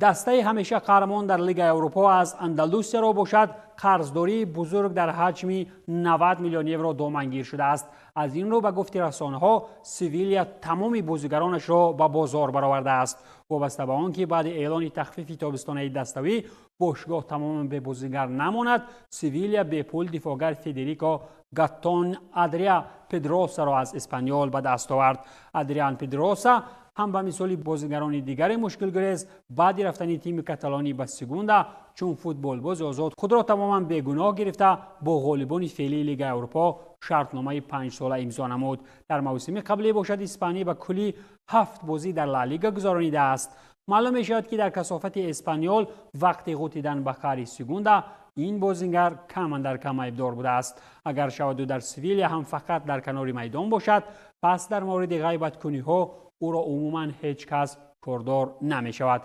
Дастаи ҳамеша қаҳрамон дар Лигаи Аврупо аз Андалусияро бошад, қарздории бузург дар ҳаҷми 90 миллион евро домангир шудааст. Аз ин рӯ, ба гуфти расонаҳо, Севилия тамоми бозигаронашро ба бозор баровардааст. Вобаста ба он ки баъди эълони тахфифи тобистонаи даставӣ бошгоҳ тамоман бебозигар намонад, Севилия бепул дифоъгар Федерико Гаттон Адриа Педросаро аз Эспаньол ба даст овард. Адриан Педроса ҳам ба мисоли бозигарони дигаре мушкилгурез баъди рафтани тими каталонӣ ба Сегунда чун футболбози озод худро тамоман бегуноҳ гирифта, бо ғолибони феълии Лигаи Аврупо шартномаи 5-сола имзо намуд. Дар мавсими қаблӣ бошад, испанӣ ба куллӣ ҳафт бозӣ дар Ла Лига гузаронидааст. Маълум мешавад, ки дар касофати Эспаньол вақти ғутидан ба қаъри Сегунда ин бозингар кам андар кам айбдор будааст. Агар шаваду дар Севилия ҳам фақат дар канори майдон бошад, пас дар мавриди ғайбаткуниҳо ӯро умуман ҳеҷ кас кордор намешавад.